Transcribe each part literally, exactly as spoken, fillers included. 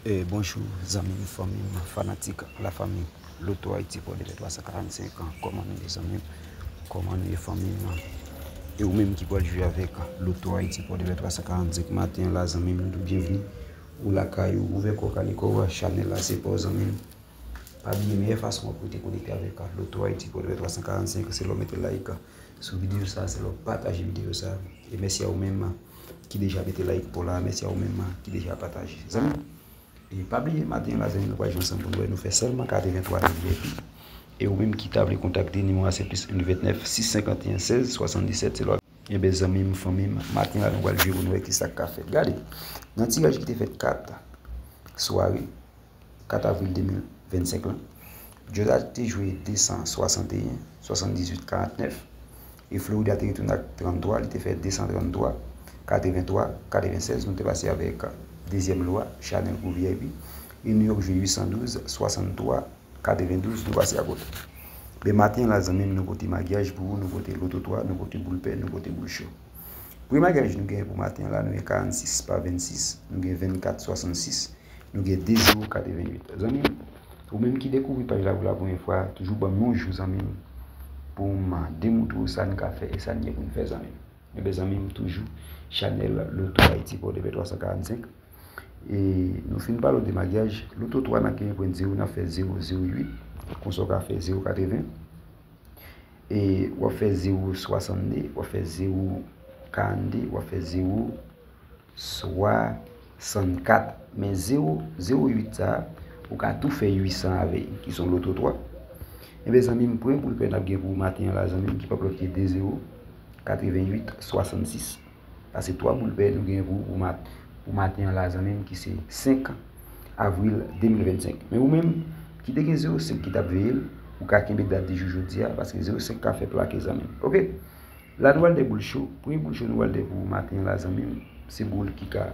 E bonjou, zanmi m, fanmi m, fanatik, lafanmi Loto Ayiti Pòdepè twa san karannsenk. Kòman nou ye, zanmi m? Kòman nou ye, fanmi m? E ou menm ki pral jwe avèk Loto Ayiti Pòdepè twa san karannsenk maten an la, zanmi m, nou tou byenvni. Ou lakay ou, ouvè kò w, kale kò w, chanèl la se pa w, zanmi m. Pa bliye, meyè fason w ap rete konekte avèk Loto Ayiti Pòdepè twa san karannsenk, se lè w mete like sou videyo sa, se lè w pataje videyo sa. E mèsi a ou menm ki deja mete like pou la, mèsi a ou menm ki deja pataje. Zanmi m, e pa bliye, maten an la, zanmi m, nou pral jwe ansanm pou nou wè, nou fè sèlman katrevenntwa nan V I P. E ou menm ki ta vle kontakte, nimewo a se plis en ventnèf sis senkanteyen sèz swasanndisèt, se lè w ap Ebyen, zanmi m, fanmi m, maten la nou pral jwe pou nou wè kisa k ka fèt. Gade, nan tiraj ki te fèt kat sware kat avril de mil vennsenk lan, Jota te jwe de san swasanteyen, swasanndizuit, karantnèf, e Florida te retounen ak tranntwa, li te fè de san tranntwa, katrevenntwa, katrevensèz, nou te pase avèk dezyèm lo a, chanèl pou V I P, e New York jwe uit san douz, swasanntwa, katrevendouz, nou pase a kote. Men maten an la, zanmi m, nou pote maryaj pou ou, nou pote loto twa, nou pote boul pè, nou pote boul cho. Premye maryaj nou gen pou maten an la, nou gen karannsis pa vennsis, nou gen vennkat swasannsis, nou gen de zewo katrevenuit. Zanmi m, ou menm ki dekouvri paj la pou la premyè fwa, toujou ban m yon jou, zanmi m, pou m demoutre w sa n ka fè e sa n gen pou n fè, zanmi m. Ebyen, zanmi m, toujou, chanèl Loto Ayiti Pòdepè twa san karannsenk. E nou fin pale w de maryaj, loto twa n ap genyen pwen zewo, n ap fè zewo zewo uit, konsa w ka fè zewo katreven. E w ap fè zewo swasannde, w ap fè zewo karannde, w ap fè zewo swasannkat. Men zewo zewo uit sa a, ou ka tou fè uit san avè l, ki se yon loto twa. Ebyen, zanmi m, premye boul pè n ap gen pou maten an la, zanmi m, ki p ap lòt ke de zewo katrevenuit swasannsis. Sa se twa boul pè nou gen pou, pou mat-, pou maten an la, zanmi m, ki se senk avril de mil vennsenk. Men ou menm, ki te gen zewo senk ki t ap veye l, ou ka kenbe dat de jou jodi a, paske zewo senk ka fè plake, zanmi m. Oke? La, nou pral de boul cho. Premye boul cho nou pral de pou maten an la, zanmi m, se boul ki ka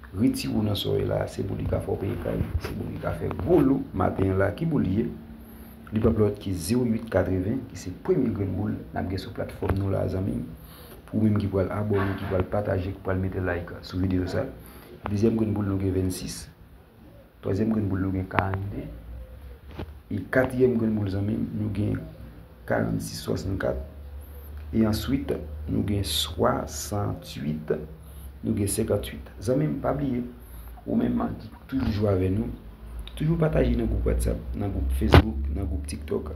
retire w nan sòrèy la, se boul ki ka fè w peye kay, se boul ki ka fè gwo lo maten an la. Ki boul li ye? Li p ap lòt ke zewo uit katreven, ki se premye grenn boul n ap gen sou platfòm nou la, zanmi m. Pou ou menm ki pral abòne, ki pral pataje, ki pral mete like sou videyo sa. Dezyèm grenn boul nou gen vennsis. Twazyèm grenn boul nou gen karannde. E katriyèm grenn boul, zanmi m, nou gen karannsis swasannkat. E answit, nou gen swasantuit, nou gen senkantuit. Zanmi m, pa bliye, ou menm ki toujou jwe avè nou, toujou pataje nan gwoup WhatsApp, nan gwoup Facebook, nan gwoup TikTok.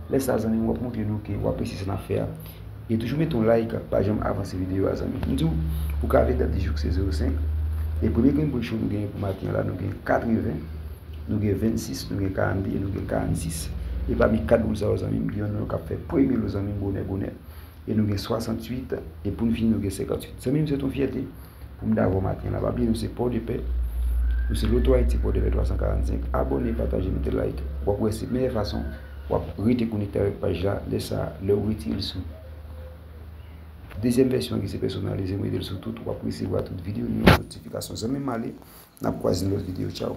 Lè sa, zanmi m, w ap montre nou ke w apresye sa n ap fè a. E toujou mete yon like, pa janm avanse videyo a, zanmi. M di w, ou ka veye dat de jou ki se zewo senk. E premye grenn boul cho nou genyen pou maten an la, nou gen katreven, nou gen vennsis, nou gen karannde, e nou gen karannsis. E pami kat boul sa yo, zanmi m, gen youn nan yo k ap fè premye lo, zanmi m, bonè, bonè. E nou gen swasantuit, e pou n fini, nou gen senkantuit. Zanmi m, se yon fyète pou m ta avè w maten an la. Pa bliye, nou se Pòdepè. Nou se Loto Ayiti Pòdepè twa san karannsenk. Abòne, pataje, mete like. W ap wè se meyè fason w ap rete konekte avèk paj la. Lè sa, lè w retire l sou dezyèm vèsyon an ki se pèsonalize, mete l sou tout, w ap resevwa tout videyo yo, notifikasyon. Zanmi m, ale, n ap kwaze nan lòt videyo. Tchaw.